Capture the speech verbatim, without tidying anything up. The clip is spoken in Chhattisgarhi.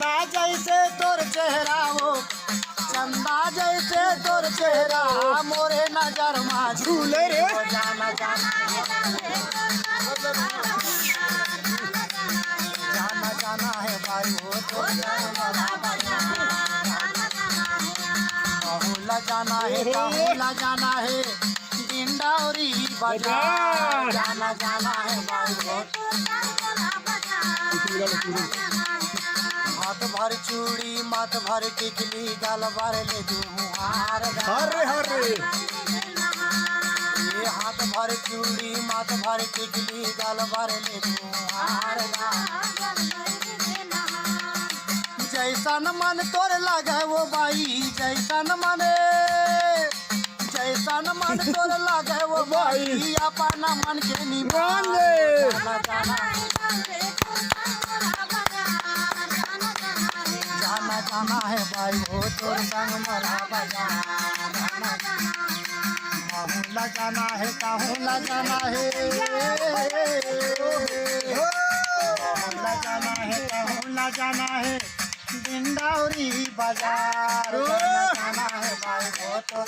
जैसे तोर चेहरा हो, चंदा जैसे तोर चेहरा, मोरे नजर मा झूले रे। जाना जाना जाना जाना हे बाई हो, तोर कहूँ ला जाना हे, कहूँ ला जाना हे, डिंडौरी बाजार। जाना जाना हे बाई हो। हाथ भर चूड़ी, माथ भर टिकली, गाल भर ले दूँ हार। हरे हरे। ये हाथ भर चूड़ी, माथ भर टिकली, गाल भर ले दूँ हार। जैसन मन तोर लगे वो बाई, जैसन मन, जैसन मन तोर लगे वो बाई, अपन मन के निमान ले। जाना जाना, जाना जाना हे बाई हो, तोर संग मोला बाजार। कहूँ ला जाना हे, कहूँ ला जाना हे, कहूँ ला जाना हे, कहूँ ला जाना हे, डिंडौरी बाजार। जाना जाना हे बाई हो, तोर